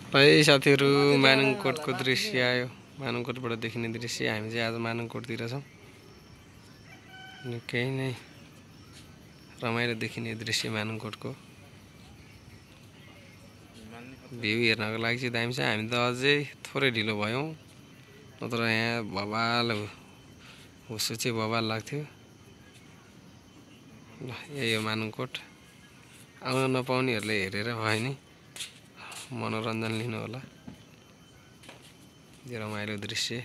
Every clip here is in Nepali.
है साथीहरु, मानङकोटको दृश्य आयो। मानङकोटबाट देखिने दृश्य। हामी चाहिँ आज मानङकोटतिर छौं। निकै नै रमाइलो देखिने दृश्य मानङकोटको। भ्यू हेर्नको लागि चाहिँ दामी छ। हामी त अझै थोरै ढिलो भयौं, नत्र यहाँ बवाल हुस्सु चाहिँ बवाल लाग्थ्यो। ल यही हो मानङकोट। आउन नपाउनेहरूले हेरेर भयो नि मनोरञ्जन लिनु होला। यो रमाइलो दृश्य।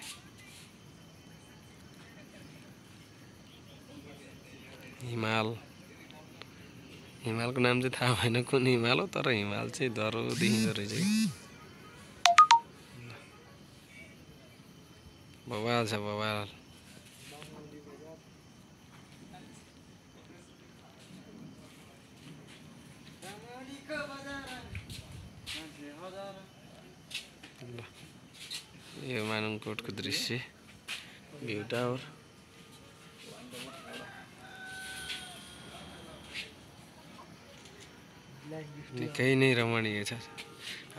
हिमालको नाम चाहिँ थाहा भएन कुन हिमाल हो, तर हिमाल चाहिँ डह्रो देखिँदो रहेछ। बवाल छ बवाल। यो मानङकोटको दृश्य, भ्यू टावर। निकै नै रमणीय छ।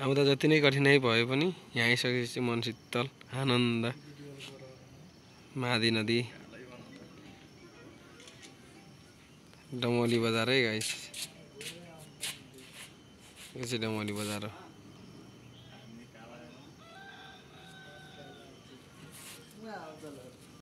आउँदा जति नै कठिनाइ भए पनि यहाँ आइसकेपछि मन शीतल, आनन्द। महादी नदी, डमोली बजार है गाइस। यो चाहिँ डमोली बजार हो।